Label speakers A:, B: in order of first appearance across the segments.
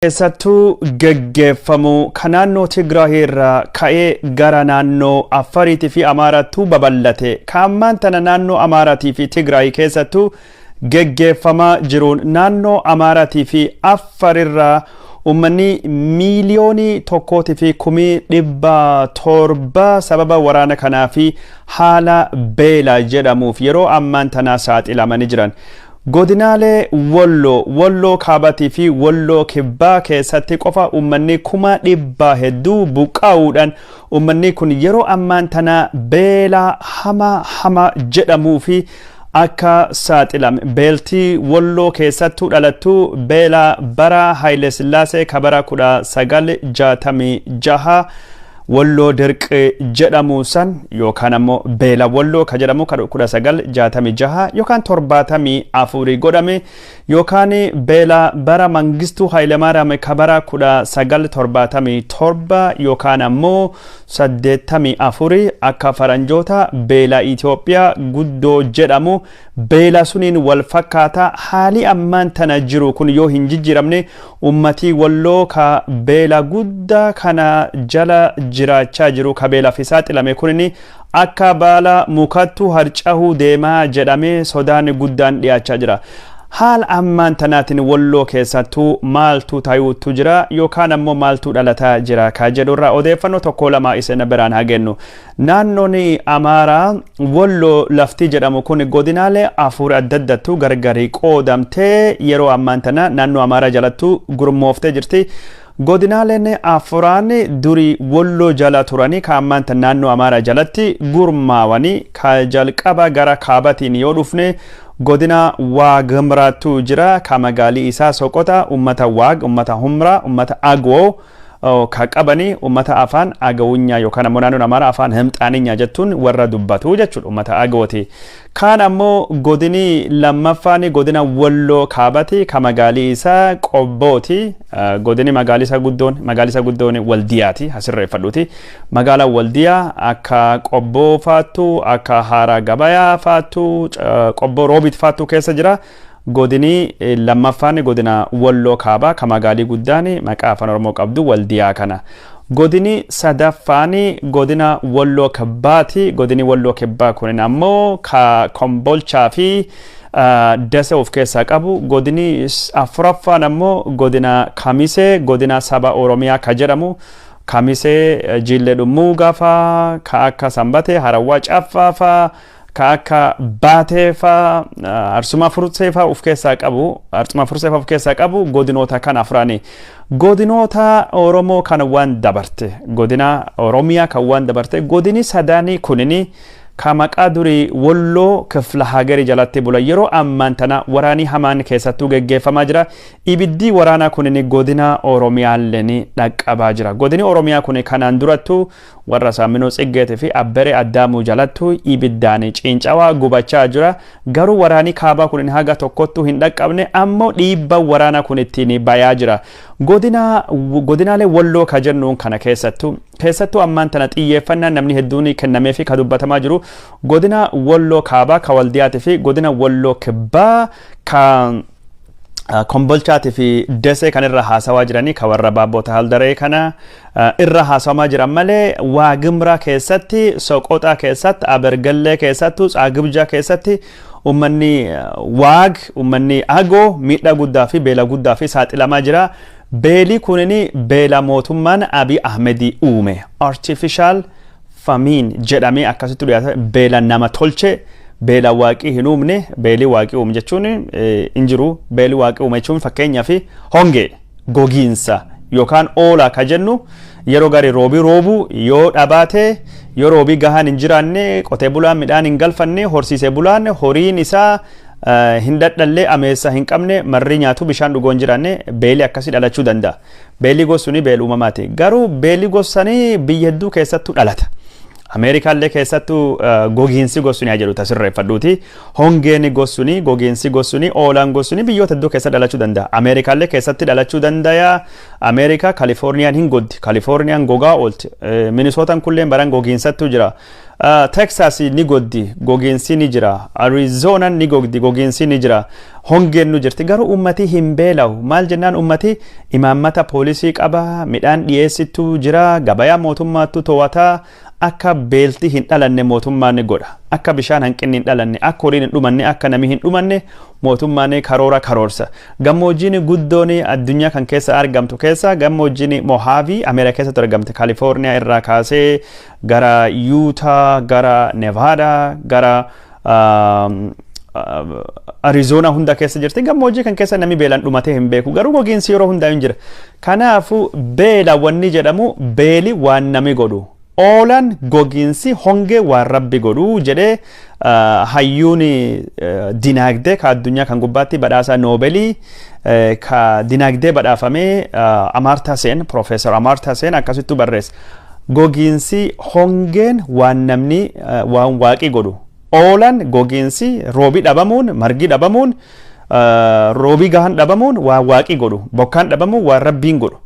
A: Keessattuu geggeeffamu kan naannoo Tigraay irraa ka'ee gara naannoo Affariitii fi Amaaraattuu babal'ate. Kan ammaan tana naannoo Amaaraatii fi Tigraay keessattuu geggeeffamaa jiruun naannoo Amaaraatii fi Affarirraa uummanni 1,700,000 sababa waraana kanaa fi haala beela jedhamuuf yeroo ammaan tanaa saaxilamanii jiran. Godinaalee Walloo, Walloo Kaabatii fi Walloo Kibbaa keessatti qofa uummanni 700,000 hedduu buqqaa'uudhaan uummanni kun yeroo ammaan tana beela hama hama jedhamuu fi akka saaxilame. Beeltii Walloo keessattuu dhalattu beela bara Haayile Sillaasee ka bara 1966 Walloo Dirqi jedhamu san yookaan ammoo beela Walloo ka jedhamu ka 1966 yookaan 74 godhame yookaan beela bara Mangistuu Haayilemaariyaam ka bara 1977 yookaan ammoo 84 akka faranjoota beela Itoophiyaa guddoo jedhamu beela suniin wal fakkaata. Haali ammaan tana jiru kun yoo hin jijjiiramne ummatii Walloo ka beela guddaa kana jala jiraachaa jiru, ka beelaaf saaxilame kunin akka baala mukattu harcahuu deemaa jedhamee sodaan guddaan dhiyaachaa jira. Haala ammaan tanaatiin Walloo keessattuu maaltu tayuutu jira yookaan ammoo maaltu dhalataa jira ka jedhurraa odeeffannoo tokko lama isin biraan hagennu. Naannoon Amaaraa Walloo lafti jedhamu kun godinaalee afur adda addattu gargari qoodamtee yeroo ammaan tana naannoo Amaaraa jalattu gurmooftee jirti. Godinaaleen afuraan durii Walloo jala turanii ka ammaan tana naannoo Amaaraa jalatti gurmaawanii, ka jalqaba gara kaabatiin yoo dhufne godina Waagimraatu jira, ka magaalii isaa Soqota, ummata Waag, ummata Humraa, ummata Agwoo ka qabanii, ummata afaan Agawunyaa yookaan ammoo naannoon Amaaraa afaan Himxaaninyaa jettuun warra dubbatu jechuudha, ummata Agooti. Kaan ammoo godini lammaffaan godina Walloo Kaabati, ka magaalii isaa Qobbooti. Godini magaalii isaa guddoon Waldiyaati asirreeffadhuuti. Magaalaa Waldiyaa akka Qobboo faattu, akka Haaraa Gabayaa faattu, Qobboo Roobit faattu keessa jira. Godini lammaffaan godina Walloo Kaabaa ka magaalii guddaan maqaa Afaan Oromoo qabdu Waldiyaa kana. Godini sadaffaan godina Walloo Kibbaati. Godini Walloo Kibbaa kun ammoo ka Kombolchaa fi Dase of keessaa qabu. Godini afuraffaan ammoo godina Kamisee, godina saba Oromiyaa ka jedhamu. Kamisee Jillee Dhummuugaa faa, ka akka Sanbatee, Harawwaa Caffaa faa, ka akka Baatee faa, Arsuma Fursee faa of keessaa qabu, Arsuma Fursee faa of keessaa qabu godinoota kan afurani. Godinoota Oromoo kan waan dabarte, godina Oromiyaa kan waan dabarte, godini sadaanii kunini ka maqaa durii Walloo kifla hagari jalatti bula yeroo ammaan tana waraanii hamaan keessattuu geggeeffamaa jira. Ibiddi waraanaa kunini godina Oromiyaallee dhaqqabaa jira. Godini Oromiyaa kun kanaan durattuu warra Saaminoo Tsiggeetii fi Abberee Addaamuu jalattuu ibiddaan cincawaa gubachaa jira. Garuu waraanii kaabaa kun haga tokkottuu hin dhaqqabne, ammoo dhiibban waraanaa kun ittiin bayaa jira. Godinaalee Walloo ka jennuun kana keessattuu ammaan tana xiyyeeffannaan namni hedduun kennamee fi ka dubbatamaa jiru godina Walloo Kaabaa ka Waldiyaatii fi godina Walloo Kibbaa ka Kombolchaatii fi Desee kan irra haasawaa jiranii, ka warra Baabboota Haldaree kana irra haasawamaa jiran malee, Waagimraa keessatti, Soqoxaa keessatti, Abergallee keessattuu, Tsaagibjaa keessatti ummanni Waag, ummanni Agoo miidhaa guddaa fi beela guddaa fi saaxilamaa jira. Beelii kunini beela mootummaan Abiy Ahmedii uume. Artificial famine jedhamee akkasitti dhiyaata, beela nama tolche, beela waaqii hin uumne. Beelii waaqii uume jechuun hin jiru. Beelii waaqii uume jechuun fakkeenyaaf hongee, gogiinsa yookaan oolaa ka jennu yeroo gari roobii roobuu yoo dhabaate, yoo roobii gahaan hin jiraanne, qotee bulaan midhaan hin galfanne, horsiisee bulaan horiin isaa hin dadhallee, ameessa hin qabne, marri nyaatu bishaan dhugoo hin jiraanne, beelii akkasii dhalachuu danda'a. Beelii gosuni beela uumamaati. Garuu beelii gosanii biyya hedduu keessattuu dhalata. Ameerikaallee keessattuu gogiinsi gosuni haa jedhu tasirreeffadhuuti. Hongeen gosuni, gogiinsi gosuni, oolaan gosuni biyyoota hedduu keessa dhalachuu danda'a. Ameerikaallee keessatti dhalachuu danda'a. Ameerikaa Kalifoorniyaan hin goddi. Kalifoorniyaan gogaa oolti. Minisootaan kulleen baran gogiinsattuu jira. Texas ni goddi, gogiinsi ni jira. Arizona ni gogdi, gogiinsi ni jira. Hongeen nu jirti, garuu ummati hin beela'u. Maal jennaan, ummati imaammata poolisii qaba, midhaan dhiyeessittuu jira, gabayaa mootummaattu to'ataa. Akka beelti hin dhalanne mootummaan ni godha. Akka bishaan hanqinni hin dhalanne, akka horiin hin dhumanne, akka namni hin dhumanne mootummaan karoora karoorsa. Gammoojjiin guddoon addunyaa kan keessa argamtu keessa gammoojjiin Mojave Ameerikaa keessatti argamte. Kaalifoorniyaa irraa kaasee gara Yuutaa, gara Nevaadaa, gara Arizoonaa hunda keessa jirti. Gammoojjii kan keessa namni beelaan dhumatee hin beeku. Garuu gogiinsi yeroo hundaa hin jira. Kanaafuu beela wanni jedhamu, beeli waan nami godhu. Oolaan, gogiinsi, hongee waan Rabbi godhu jedhee hayyuun dinaagdee ka addunyaa kan gubbaatti badhaasa Noobelii ka dinaagdee badhaafamee Amartya Sen, Profeesar Amartya Sen akkasittu barreessa. Gogiinsi, hongeen waan namni, waan Waaqi godhu. Oolaan, gogiinsi, roobi dhabamuun, margi dhabamuun, roobii gahan dhabamuun waan Waaqi godhu. Bokkaan dhabamuun waan Rabbiin godhu.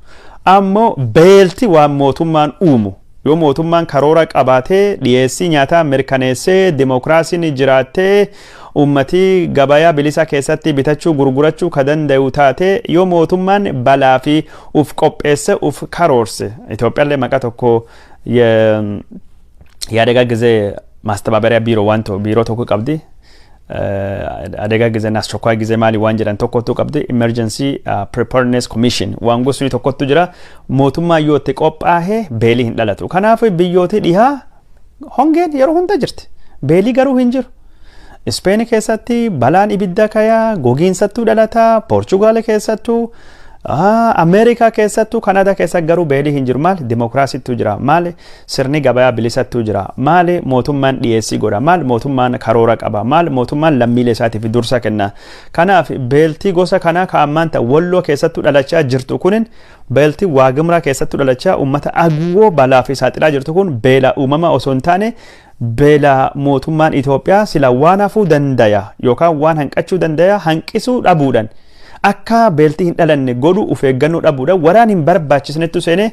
A: Ammoo beelti waan mootummaan uumu. Yoo mootummaan karoora qabaatee, dhiyeessii nyaataa mirkaneessee, dimokiraasiin jiraattee, ummatii gabayaa bilisa keessatti bitachuu gurgurachuu ka danda'u taate, yoo mootummaan balaa fi uf qopheesse, uf karoorse. Itoophiyaallee maqaa tokko የአደጋ ጊዜ ማስተባበሪያ ቢሮ waan biiroo tokko qabdi. አደጋ ጊዜና አስቸኳይ ጊዜ maali waan jedhan tokkotu qabdi. Emergency Preparedness Commission waan gosni tokkotu jira. Mootummaa yoo itti qophaahe beelii hin dhalatu. Kanaaf biyyooti dhihaa hongeen yeroo hunda jirti, beelii garuu hin jiru. Ispeen keessatti balaan ibidda kayaa, gogiinsattuu dhalataa. Poorchugaal keessattuu, Ameerikaa keessattuu, Kanaadaa keessa garuu beelii hin jiru. Maal? Dimokiraasittuu jira. Maal? Sirni gabayaa bilisattuu jira. Maal? Mootummaan dhiyeessii godha. Maal? Mootummaan karoora qaba. Maal? Mootummaan lammiilee isaatiif dursa kenna. Kanaaf beeltii gosa kanaa ka ammaan ta'e Walloo keessattuu dhalachaa jirtu kunin, beeltii Waagimraa keessattuu dhalachaa uummata Agwoo balaa fi saaxilaa jirtu kun, beela uumama osoo hin taane beela mootummaan Itoophiyaa sila waan hafuu dandaya yookaan waan hanqachuu dandaya hanqisuu dhabuudhaan, akka beeltii hin dhalanne godhu of eeggannoo dhabuudhaan, waraan hin barbaachisnettu seenee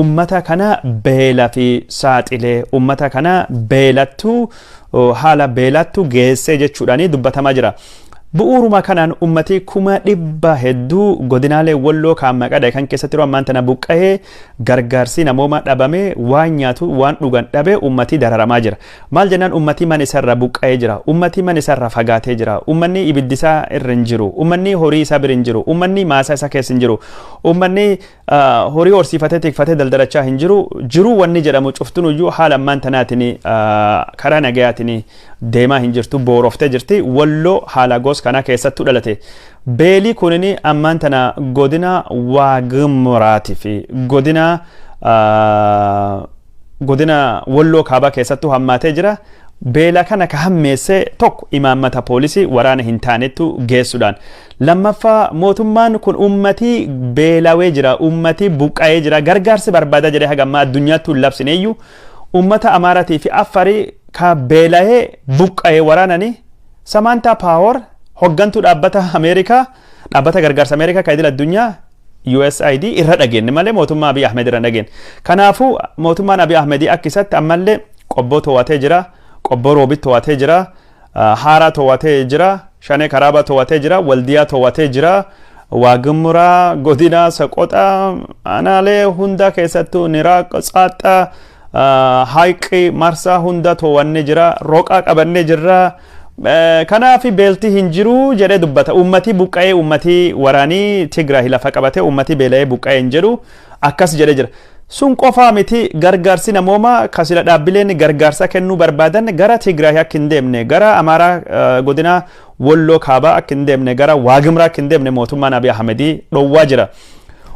A: ummata kana beela fi saaxilee, ummata kana beelattuu, haala beelattuu geessee jechuudhaan dubbatamaa jira. Bu'uuruma kanaan ummati 100,000 hedduu godinaalee Walloo kan maqaa kan keessatti yeroo ammaan tana buqqa'ee, gargaarsi namooma dhabame, waan nyaatu waan dhugan dhabe, ummati dararamaa jira. Maal jennaan, ummati mana isarra buqqa'ee jira. Ummati mana isarra fagaatee jira. Ummanni ibiddi isaa irra hin jiru. Ummanni horii isaa bira hin jiru. Ummanni maasaa isaa keessa hin jiru. Ummanni horii horsiifatee tikfatee daldalachaa hin jiru. Jiruu wanni jedhamu cuftunuyyuu haala ammaan tanaatiin karaa nagayaatiin deemaa hin jirtu, booroftee jirti. Walloo haala gos kanaa keessattuu dhalate. Beelii kunin ammaan tana godina Waagimraatii fi godina Walloo Kaabaa keessattuu hammaatee jira. Beela kana ka hammeesse tokko imaammata poolisii waraana hin taanettu geessuudhaan. Lammaffaa, mootummaan kun ummatii beelawee jira, ummatii buqqa'ee jira, gargaarsi barbaada jedhee haga ammaa addunyaatti hin labsineeyyuu, ummata Amaaratii fi Affarii ka beela'ee buqqa'ee waraananii. Samaantaa Paawar, hoggantuu dhaabbata Ameerikaa, dhaabbata gargaarsa Ameerikaa kan idil addunyaa USAID irra dhageenye malee mootummaa Abiy Ahmed irra dhageenye. Kanaafuu mootummaan Abiy Ahmed akka isatti ammallee Qobboo to'atee jira, Qobboo Roobit to'atee jira, Haaraa to'atee jira, Shanee Karaabaa to'atee jira, Waldiyaa to'atee jira. Waagimraa, godina Saqoxaa, aanaalee hunda keessattuu Niraaq, Tsaaxxaa, Haayiqii, Marsaa hunda to'annee jira, Roqaa qabannee jirra. Kanaaf beelti hin jiru jedhee dubbata. Uummatii buqqa'ee, uummatii waraanii Tigraay lafa qabatee, uummatii beela'ee buqqa'ee hin jedhu, akkas jedhee jira. Sun qofaa miti, gargaarsi namoomaa kasila dhaabbileen gargaarsa kennuu barbaadan gara Tigraay akka hin deemne, gara Amaaraa godina Walloo Kaabaa akka hin deemne, gara Waagimraa akka hin deemne mootummaan Abiy Ahmedii dhowwaa jira.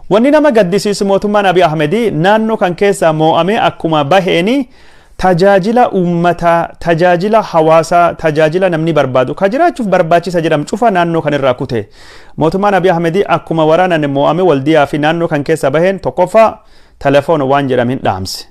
A: Wanni nama gaddisiisu, mootummaan Abiy Ahmedii naannoo kan keessaa moo'amee akkuma baheeni tajaajila uummataa, tajaajila hawaasaa, tajaajila namni barbaadu, ka jiraachuuf barbaachisa jedhamu cufa naannoo kan irraa kute. Mootummaan Abiy Ahmedii akkuma waraanan moo'amee Waldiyaa fi naannoo kan keessa baheen, tokkoffaa telefoona waan jedhamu hin dhaamse.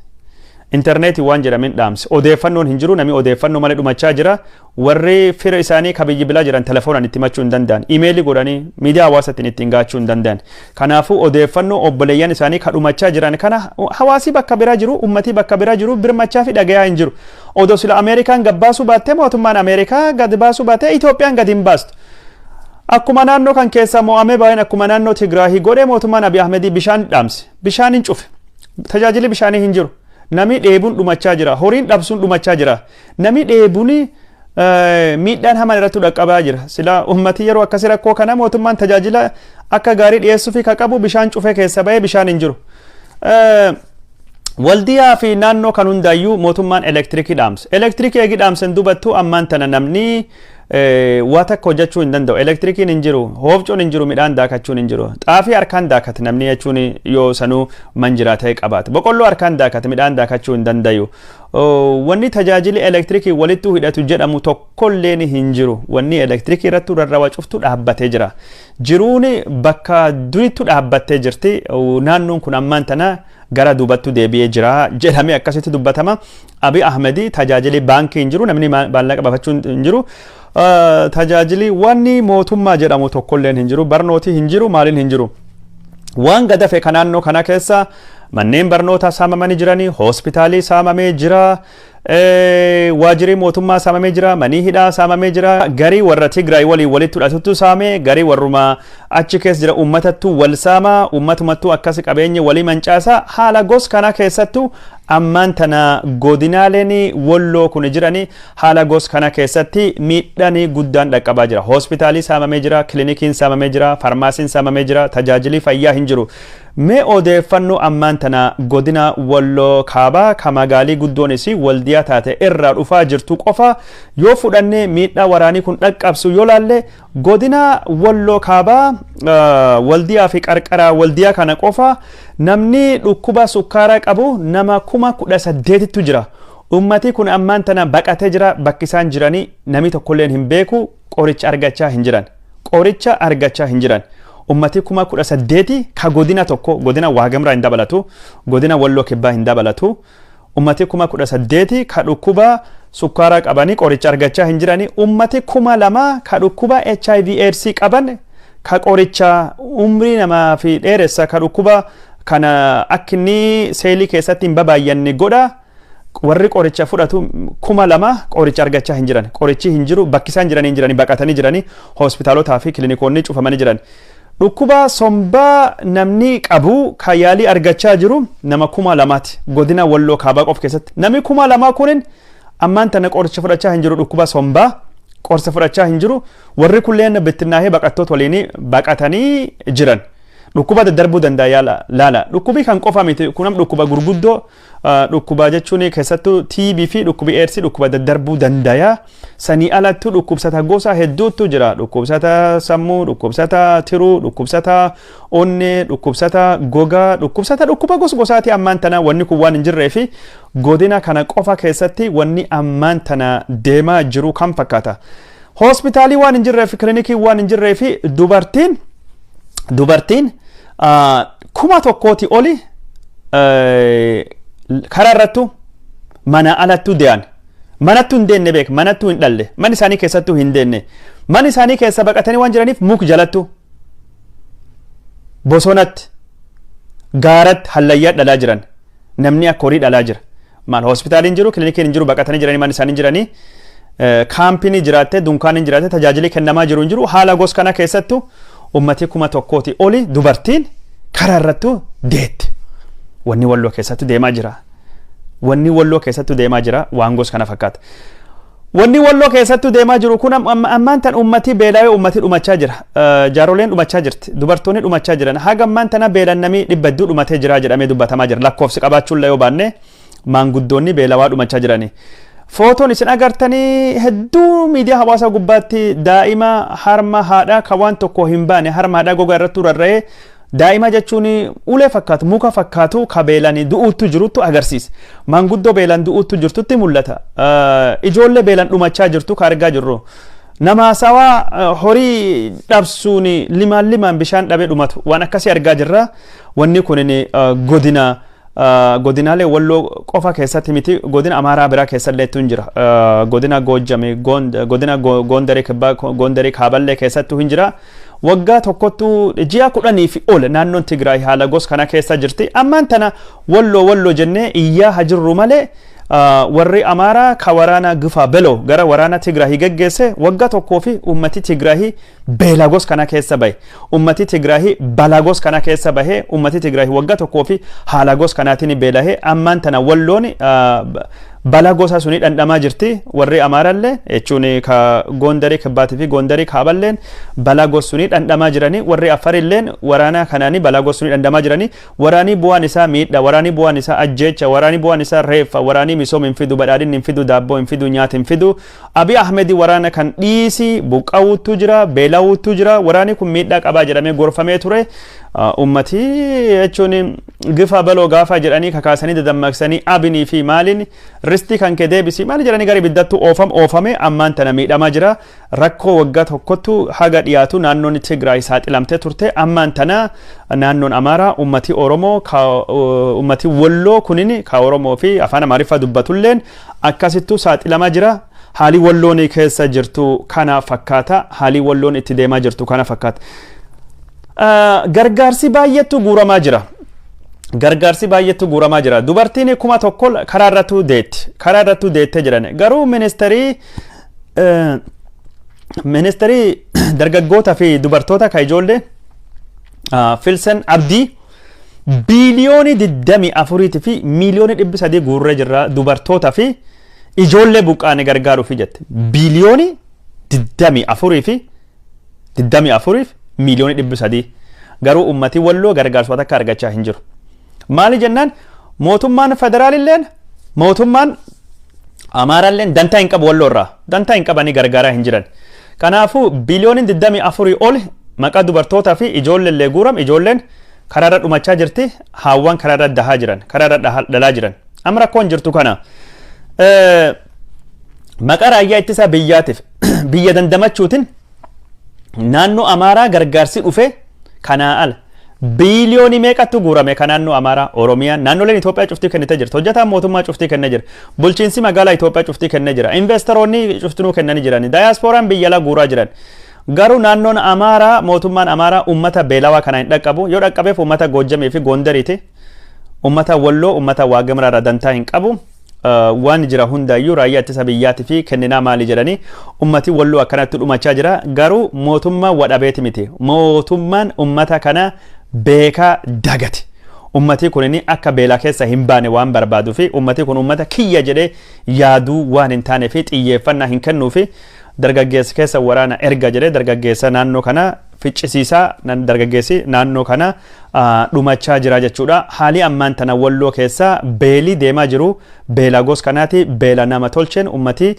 A: Intarneetii waan jedhamin dhaamse. Odeeffannoon hin jiru, namni odeeffannoo malee dhumachaa jira. Warri fira isaanii ka biyyi bilaa jiran telefoonaan itti himachuu hin danda'an. Imeelii godhanii miidiyaa hawaasaatiin ittiin gaachuu hin danda'an. Kanaafuu odeeffannoo obboleeyyan isaanii ka dhumachaa jiran kana hawaasii bakka biraa jiru, ummatii bakka biraa jiru birmachaa fi dhagayaa hin jiru. Odoo sila Ameerikaan gabbaasuu baattee, mootummaan Ameerikaa gad baasuu baattee, Itoophiyaan gad hin baastu. Akkuma naannoo kan keessaa mo'amee baay'een, akkuma naannoo Tigraahii godhee, mootummaan Abiy Ahmedii bishaan dhaamse. Bishaan hin cufe. Tajaajilli bishaanii hin jiru. Namni dheebuun dhumachaa jira. Horiin dhabsuun dhumachaa jira. Namni dheebuun miidhaan hamaan irratti dhaqqabaa jira. Sila ummati yeroo akkasii rakkoo kana mootummaan tajaajila akka gaarii dhiyeessuu fi ka qabu bishaan cufee keessa bahee bishaan hin jiru. Waldiyaa fi naannoo kan hundaayyuu mootummaan elektirikii dhaamse. Elektirikii eegi dhaamsen dubattuu ammaan tana namni waa takka hojjechuu hin danda'u. Elektirikiin hin jiru, hoofcoon hin jiru, midhaan daakachuun hin jiru. Xaafii harkaan daakate namni jechuun yoo sanuu man jiraa ta'e qabaate. Boqqolloo harkaan daakate, midhaan daakachuu hin dandayu. Wanni tajaajilli elektirikii walittuu hidhatu jedhamu tokkolleen hin jiru. Wanni elektirikii irratti rarrawa cuftu dhaabbatee jira. Jiruun bakka durittu dhaabbattee jirti. Naannoon kun ammaan tana gara duubattu deebi'ee jira jedhamee akkasitti dubbatama. Abiy Ahmedi tajaajilli baankii hin jiru, namni maallaqa baafachuu hin jiru. Tajaajilli wanni mootummaa jedhamu tokkolleen hin jiru, barnooti hin jiru, maaliin hin jiru. Waan gadafe ka naannoo kana keessa manneen barnootaa saamamanii jiranii, hospitaalii saamamee jira, waajjirri mootummaa saamamee jira, manii hidhaa saamamee jira, garii warra Tigraay waliin walitti hidhatuttu saame, garii warruma achi keessa jira uummatattu wal saama, ummatumattu akkas qabeenya walii mancaasa. Haala gos kana keessattu ammaan tana godinaaleen Walloo kun jirani haala gos kana keessatti miidhaan guddaan dhaqqabaa jira. Hospitaalii saamamee jira, kilinikiin saamamee jira, farmaasiin saamamee jira, tajaajilli fayyaa hin jiru. Mee odeeffannoo ammaan tana godina Walloo Kaabaa ka magaalii guddoon isii Waldiyaa taate irraa dhufaa jirtu qofa yoo fudhannee miidhaa waraanii kun dhaqqabsu yoo laalle, godina Walloo Kaabaa Waldiyaa fi qarqara Waldiyaa kana qofa namni dhukkuba sukkaaraa qabu nama 18,000ttu jira. Ummati kun ammaan tana baqatee jira. Bakki isaan jiranii namni tokkolleen hin beeku, qoricha argachaa hin jiran. Qoricha argachaa hin jiran. Ummati 18,000 ka godina tokko, godina Waagamraa hin dabalatu, godina Walloo Kibbaa hin dabalatu. Ummati 18,000 ka dhukkuba sukkaaraa qabanii qoricha argachaa hin jiranii. Ummati 2,000 ka dhukkuba HIV AIDS qaban, ka qoricha umrii namaa fi dheeressa, ka dhukkuba kana akka inni seelii keessatti hin babaayyanne godha. Warri qoricha fudhatu 2,000 qoricha argachaa hin jiran. Qorichi hin jiru, bakki isaan jiranii hin jiranii, baqatanii jiranii, hospitaalotaa fi kilinikoonni cufamanii jiran. Dhukkuba sombaa namni qabu ka yaalii argachaa jiru nama 2,000ti. Godina Walloo Kaabaa qofa keessatti. Namni 2,000 kunin ammaan tana qoricha fudhachaa hin jiru, dhukkuba sombaa qorsa fudhachaa hin jiru. Warri kunneen bittinnaahee baqattoota waliin baqatanii jiran. Dhukkuba daddarbuu danda'a yaala laala. Dhukkubi kan qofa miti, kunam dhukkuba gurguddoo, dhukkuba jechuun keessattuu TB fi dhukkubi AIDS dhukkuba daddarbuu danda'a. Sanii alattu dhukkubsata gosa hedduutu jira. Dhukkubsata sammuu, dhukkubsata tiruu, dhukkubsata onnee, dhukkubsata gogaa, dhukkubsata dhukkuba gos gosaati. Ammaan tana wanni kun waan hin jirree fi godina kana qofa keessatti wanni ammaan tana deemaa jiru kan fakkaata. Hospitaalii waan hin jirree fi kilinikii waan hin jirree fi dubartiin 1,000 oli karaa irrattu mana alattu dee'an. Manattu hin deenne beek, manattu hin dhalle, mana isaanii keessattuu hin deenne. Mana isaanii keessa baqatanii waan jiraniif muk jalattu, bosonatti, gaaratti, hallayyaa dhalaa jiran. Namni akka horii dhalaa jira. Maal, hospitaaliin jiru, kilinikiin hin jiru, baqatanii jiranii, mana isaanii jiranii. Kaampiin jiraatte, dunkaaniin jiraatte, tajaajilli kennamaa jiru hin jiru. Haala gos kana keessattu ummati 1,000 oli dubartiin karaa irrattu deetti. Wanni Walloo keessattu deemaa jira. Wanni Walloo keessattu deemaa jira waan gos kana fakkaata. Wanni Walloo keessattu deemaa jiru kun ammaan tan ummati beelawee ummati dhumachaa jira. Jaaroleen dhumachaa jirti. Dubartoonni dhumachaa jiran. Haga ammaan tana beelan namii 700 dhumatee jira jedhamee dubbatamaa jira. Lakkoofsi qabaachuun yoo baanne maanguddoonni beelawaa dhumachaa jirani. Footoon isin agartanii hedduu miidiyaa hawaasaa gubbaatti daa'ima harma haadhaa kan waan tokko hin baane, harma haadhaa gogaa irratti rarra'ee, daa'ima jechuun ulee fakkaatu, muka fakkaatu, ka beelan du'uuttu jiruttu agarsiisa. Maanguddoo beelan du'uuttu jirtutti mul'ata. Ijoollee beelan dhumachaa jirtu ka argaa jirru. Nama haasawaa horii dhabsuun limaan limaan bishaan dhabee dhumatu waan akkasii argaa jirra. Wanni kun godina Godinaalee Walloo qofa keessatti miti, godina Amaaraa biraa keessallee hin jira. Godina Goojjame, godina Gondarii Kibbaa, Gondarii Kaaballee keessattuu hin jira. Waggaa tokkottuu ji'a 10 fi ol naannoon Tigraay haala gos kana keessa jirti. Ammaan tana Walloo Walloo jennee iyyaa hajirru malee, warri Amaaraa ka waraana Gifa Beloo gara waraana Tigraahii geggeesse, waggaa tokkoo fi ummati Tigraahii beela gos kana keessa bahe. Ummati Tigraahii balaa gos kana keessa bahe. Ummati Tigraahii waggaa tokkoo fi haala gos kanaatiin beelahee, ammaan tana Walloon balaa gosa suni dhandhamaa jirti. Warri Amaarallee jechuun ka Gondarii Kibbaatii fi Gondarii Kaaballeen balaa gos suni dhandhamaa jiranii, warri Affarilleen waraana kanaanii balaa gos suni dhandhamaa jiranii. Waraanii bu'aan isaa miidha, waraanii bu'aan isaa ajjeecha, waraanii bu'aan isaa reeffa, waraanii misooma hin fidu, badhaadhinni hin fidu, daabboo hin fidu, nyaata hin fidu. Abiy Ahmed waraana kan dhiisi, buqqa'uutu jira, beela'uutu jira, waraanni kun miidhaa qabaa jedhamee gorfamee ture. Ummati jechuun Gifa Baloo gaafa jedhanii kakaasanii dadammaqsanii, Abinii fi maaliin ristii kan kee deebisii maali jedhanii gara ibiddattu oofame, ammaan tana miidhamaa jira. Rakkoo waggaa tokkottu haga dhiyaatu naannoon Tigraay saaxilamtee turte. Ammaan tana naannoon Amaaraa, ummati Oromoo, ummati Walloo kunin ka Oromoo fi afaan Amaariffaa dubbatulleen akkasittuu saaxilamaa jira. Haalii Walloon keessa jirtu kana fakkaata. Haalii Walloon itti deemaa jirtu kana fakkaata. Gargaarsi baay'eetu guuramaa jira. Gargaarsi baay'eetu guuramaa jira. Dubartiin 1000 karaa irrattuu deetti. Karaa irrattuu deettee jiran. Garuu ministeerii dargaggoota fi dubartoota ka ijoollee Filsen Abdii biiliyoonii 24 fi miiliyoonii 300 guurree jirra dubartoota fi ijoollee buqqaane gargaaruufi jette. Biiliyoonii 24 fi 24 miiliyoonii 300. Garuu ummati Walloo gargaarsa akka argachaa hin jiru. Maali jennaan, mootummaan federaalilleen mootummaan Amaaraalleen dantaa hin qabu Walloo irraa. Dantaa hin qabanii gargaaraa hin jiran. Kanaafuu biiliyooniin 24 ol maqaa dubartootaa fi ijoolleellee guuram, ijoolleen karaarra dhumachaa jirti. Haawwan karaarra dahaa jiran. Karaarra dhalaa jiran. Amma rakkoon jirtu kana. Maqaa raayyaa ittisa biyyaatiif biyya dandamachuutiin naannoo Amaaraa gargaarsi dhufe kanaa ala biiliyoonii meeqattu guurame? Kan naannoo Amaaraa, Oromiyaa, naannoleen Itoophiyaa cuftii kennitee jirti. Hojjetaan mootummaa cuftii kennee jira. Bulchiinsi magaalaa Itoophiyaa cuftii kennee jira. Investoroonni cuftinuu kennanii jiran. Daayaaspooraan biyya alaa guuraa jiran. Garuu naannoon Amaaraa, mootummaan Amaaraa uummata beelawaa kana hin dhaqqabu. Yoo dhaqqabeef uummata Goojjamii fi Gondariiti. Uummata Walloo, uummata Waagamraa irraa dantaa hin qabu. Waan jira hundaayyuu raayyaa ittisa biyyaatii fi kenninaa maali jedhanii ummati Walloo akkanatti dhumachaa jira. Garuu mootummaan wadhabeeti miti. Mootummaan ummata kana beekaa dagate. Ummati kun akka beelaa keessa hin baane waan barbaaduu fi ummati kun ummata kiyya jedhee yaaduu waan hin taane fi xiyyeeffannaa hin kennuu fi dargaggeessa keessa waraana erga jedhee dargaggeessa naannoo kana ficcisiisaa, dargaggeessi naannoo kana dhumachaa jira jechuudha. Haalii ammaan tana Walloo keessa beelii deemaa jiru beela gos kanaati, beela nama tolcheen ummati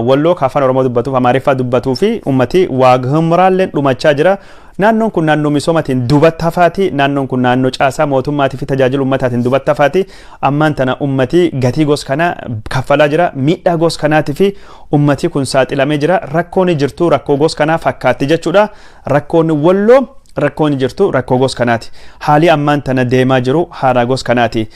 A: Walloo ka afaan Oromoo dubbatuuf Amaariffaa dubbatuu fi ummati Waaghimraalleen dhumachaa jira. Naannoon kun naannoo misoomaatiin duubatti hafaati. Naannoon kun naannoo caasaa mootummaatii fi tajaajila ummataatiin duubatti hafaati. Ammaan tana ummati gatii gos kana kaffalaa jira. Miidhaa gos kanaatii fi ummati kun saaxilamee jira. Rakkoon jirtu rakkoo gos kanaa fakkaatti jechuudha. Rakkoon Walloo, rakkoon jirtu rakkoo gos kanaati. Haalii ammaan tana deemaa jiru haala gos kanaati.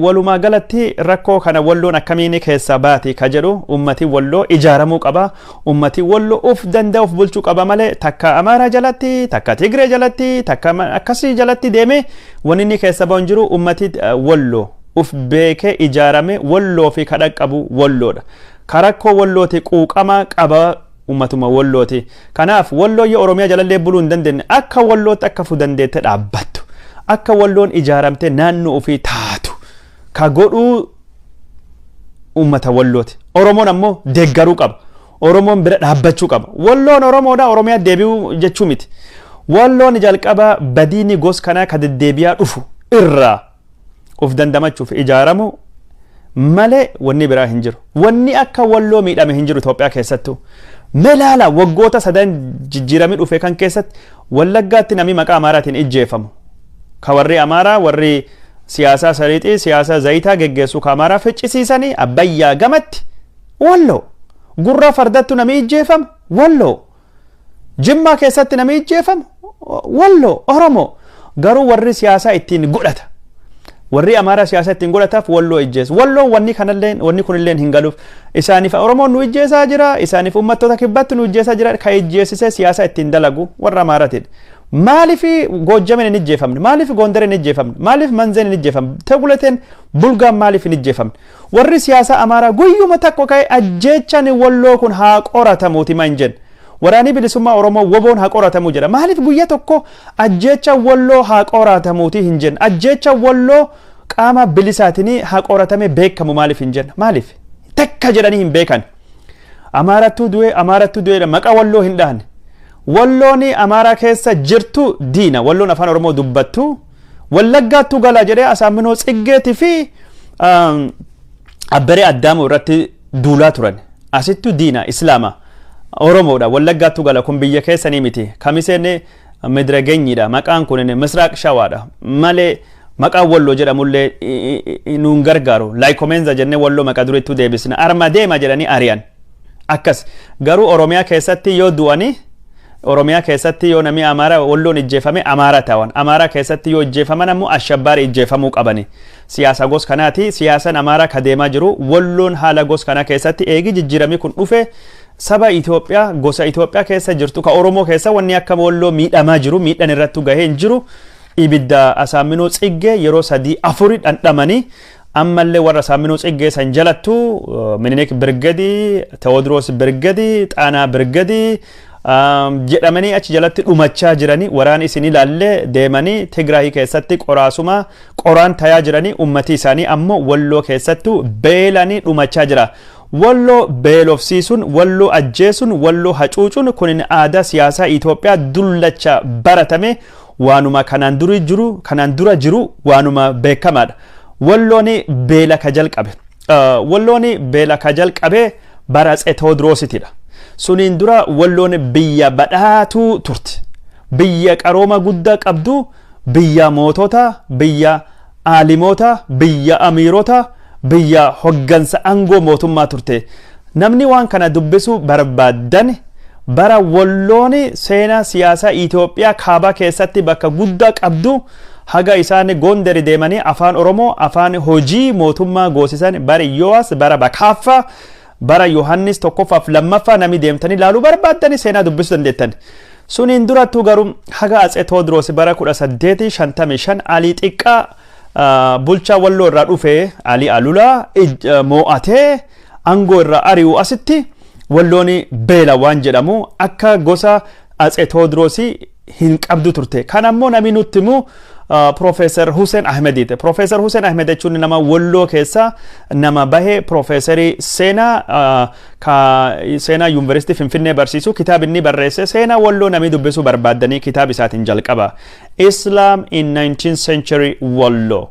A: Walumaa galatti rakkoo kana Walloon akkamiin keessaa baati ka jedhu, ummati Walloo ijaaramuu qaba. Ummati Walloo uf danda'a, uf bulchuu qaba malee takka Amaaraa jalatti, takka Tigree jalatti, takka akkasii jalatti deemee wanni inni keessa bahu hin jiru. Ummati Walloo uf beekee ijaarame Walloo fi kadha qabu Walloodha. Ka rakkoo Wallooti quuqama qaba ummatuma Wallooti. Kanaaf Walloo yoo Oromiyaa jalallee buluu hin dandeenye, akka Wallootti akka fu dandeette dhaabbattu. Akka Walloon ijaaramtee naannoo ofii taatu ka godhuu ummata Wallooti. Oromoon ammoo deeggaruu qaba. Oromoon bira dhaabbachuu qaba. Walloon Oromoodha, Oromiyaa deebi'uu jechuu miti. Walloon jalqaba badiini gos kanaa ka deddeebi'aa dhufu irraa of dandamachuuf ijaaramu malee wanni biraa hin jiru. Wanni akka Walloo miidhame hin jiru Itoophiyaa keessattuu. Melaala waggoota sadan jijjiiramii dhufe kan keessatti Wallaggaatti namni maqaa Amaaraatiin ijjeefamu. Ka warri Amaaraa, warri siyaasaa sariixii, siyaasa zayitaa geggeessu ka Amaaraa ficcisiisanii Abbayyaa gamatti Walloo. Gurra Fardattu namni ijjeefamu Walloo. Jimmaa keessatti namni ijjeefamu Walloo, Oromoo. Garuu warri siyaasaa ittiin godhata. Warri Amaaraa siyaasa ittiin godhataaf Walloo ijjeessa. Walloon wanni kanallee, wanni kunillee hin galuuf. Isaaniif Oromoon nu ijjeessaa jira, isaaniif uummattoota kibbaatti nu ijjeessaa jira, ka ijjeessisee siyaasa ittiin dalagu warra Amaaraatiidha. Maaliif Goojjameen hin ijjeefamne? Maaliif Gondareen hin ijjeefamne? Maaliif Manzeen hin ijjeefamne? Teguleteen Bulgaan maaliif hin ijjeefamne? Warri siyaasa Amaaraa guyyuma tokko ka'e ajjeechaan Walloo kun haa qoratamuuti ma hin jenne. Waraanni Bilisummaa Oromoo WBOn haa qoratamuu jedha. Maaliif guyyaa tokko ajjeecha Walloo haa qoratamuuti hin jenne? Ajjeecha Walloo qaama bilisaatiin haa qoratamee beekamu maaliif hin jenne? Maaliif? Takka jedhanii hin beekan. Amaarattuu du'e, Amaarattuu du'eedha, maqaa Walloo hin dhahan. Walloon Amaaraa keessa jirtu diina. Walloon afaan Oromoo dubbattu. Wallaggaattuu gala jedhee Asaaminoo Tsiggeetii fi Abbaree Addaamuu irratti duulaa turan. Asittu diina Islaama. Oromoodha. Wallaggaattuu gala, kun biyya keessanii miti. Kamiseen midragenyiidha. Maqaan kun Misraaq Shawaadha. Malee maqaan Walloo jedhamullee nuun gargaaru. Laayikomenza jennee Walloo maqaa durittuu deebisna. Arma deema jedhanii ari'an. Akkas. Garuu Oromiyaa keessatti yoo du'anii, Oromiyaa keessatti yoo namni Amaara Walloon ijjeefame Amaara ta'an. Amaara keessatti yoo ijjeefaman ammoo ashabbaari ijjeefamuu qabani. Siyaasa gos kanaati. Siyaasaan Amaaraa ka deemaa jiru Walloon haala gos kanaa keessatti eegi jijjiiramii kun dhufe saba Itoophiyaa, gosa Itoophiyaa keessa jirtu ka Oromoo keessa wanni akka Walloo miidhamaa jiru, miidhan irrattu gahee hin jiru. Ibidda Asaaminoo Tsiggee yeroo sadii afuri dhandhamanii ammallee warra Asaaminoo Tsiggee san jalattu Minilik Birgadii, Tewoodiroos Birgadii, Xaanaa Birgadii jedhamanii achi jalatti dhumachaa jiranii. Waraana isin ilaallee deemanii Tigraahii keessatti qoraasuma qoraan tayaa jiranii, ummati isaanii ammoo Walloo keessattu beelanii dhumachaa jira. Walloo beelofsiisuun, Walloo ajjeesuun, Walloo hacuucuun kun aadaa siyaasaa Itoophiyaa dullacha baratame, waanuma kanaan duri jiru, kanaan dura jiru, waanuma beekamaadha. Walloon beela ka jalqabe. Walloon beela ka jalqabe bara Atsee Tewoodiroositidha. Suniin dura Walloon biyya badhaatuu turte. Biyya qarooma guddaa qabdu, biyya mootota, biyya aalimoota, biyya amiirota, biyya hoggansa aangoo mootummaa turte. Namni waan kana dubbisuu barbaaddan, bara Walloon seenaa siyaasaa Itoophiyaa kaabaa keessatti bakka guddaa qabdu, haga isaan Gondari deemanii afaan Oromoo afaan hojii mootummaa goosisan, bara Yowaas, bara Bakaaffaa, bara Yohannis tokkoffaaf lammaffaa namni deemtanii ilaaluu barbaaddanii seenaa dubbisuu dandeettan. Suniin durattuu garuu haga Atsee Tewoodiroos bara 1855 Alii Xiqqaa bulchaa Walloo irraa dhufe, Alii Alulaa, moo'atee aangoo irraa ari'u asitti Walloon beela waan jedhamu akka gosa Atsee Tewoodiroosii hin qabdu turte. Kan ammoo namni nutti himu Profeesar Hussein Ahmediiti. Profeesar Hussein Ahmed jechuun nama Walloo keessa nama bahe, profeesarii seenaa, ka seenaa Yuunivarsiitii Finfinnee barsiisu. Kitaaba inni barreesse, seenaa Walloo namni dubbisuu barbaaddanii, kitaaba isaatiin jalqaba. Islam in 19th Century Walloo.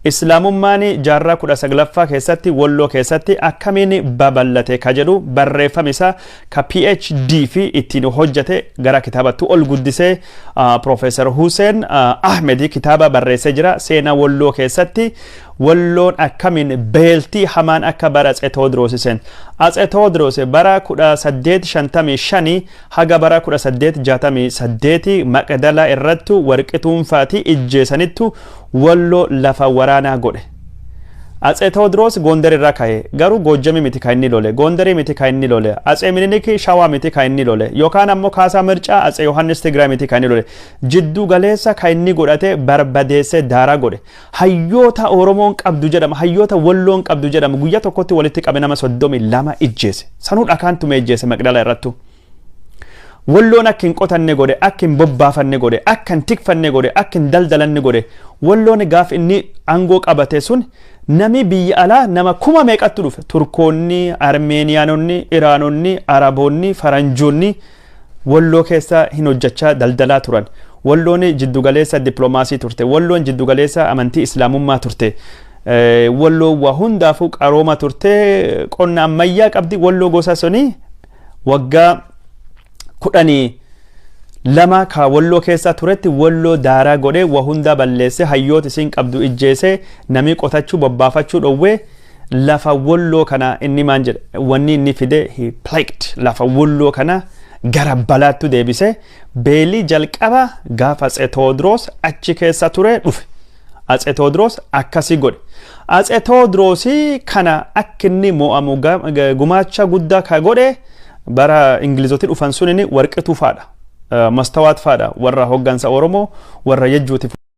A: Islaamummaan jaarraa 19ffaa keessatti Walloo keessatti akkamiin babal'ate ka jedhu barreeffama isaa ka PhD fi ittiin hojjete gara kitaabattu ol guddisee Profeesar Hussein Ahmed kitaaba barreessee jira. Seenaa Walloo keessatti Walloon akkamiin beeltii hamaan akka bara Atsee Tewoodiroos seen. Atsee Tewoodiroos bara 1855 haga bara 1868 Maqdalaa irrattu warqituunfaati ijjeesanittu Walloo lafa waraanaa godhe. Atsee Tewoodiroos Gondar irraa ka'e, garuu Goojjamii miti kan inni lole, Gondarii miti kan inni lole, Atsee Minilik Shawaa miti kan inni lole, yookaan ammoo Kaasaa Mircaa Atsee Yohaannis Tigraay miti kan inni lole. Jidduu galeessa kan inni godhate barbadeessee daaraa godhe. Hayyoota Oromoon qabdu jedhama, hayyoota Walloon qabdu jedhama, guyyaa tokkotti walitti qabe nama 32 ijjeese. Sanuu dhakaan tumee ijjeese Maqdala irrattu. Walloon akka hin qotanne godhe, akka hin bobbaafanne godhe, akka hin tikfanne godhe, akka hin daldalanne godhe. Walloon gaaf inni aangoo qabate sun nami biyya alaa nama kuma meeqattu dhufe. Turkoonni, Armeeniyaanonni, Iraanonni, Araboonni, Faranjoonni Walloo keessa hin hojjechaa daldalaa turan. Walloon jiddugaleessa dippiloomaasii turte. Walloon jiddugaleessa amantii Islaamummaa turte. Walloon waa hundaafuu qarooma turte. Qonna ammayyaa qabdi. Walloo gosa suni waggaa 12 ka Walloo keessa turetti Walloo daaraa godhee, waa hundaa balleesse, hayyoota isiin qabdu ijjeese, namni qotachuu bobbaafachuu dhowwee. Lafa Walloo kana inni maan jedhe, wanni inni fide, he plagued, lafa Walloo kana gara balaattu deebise. Beelii jalqaba gaafa Tewoodiroos achi keessa ture dhufe. Atse Tewoodiroos akkasii godhe. Atse Tewoodiroos kana akka inni mo'amu gumaacha guddaa ka godhe bara Ingilizooti dhufan sunin Warqituu faadha. Mastawaat faadha, warra hoggansa Oromoo warra Yejjuuti.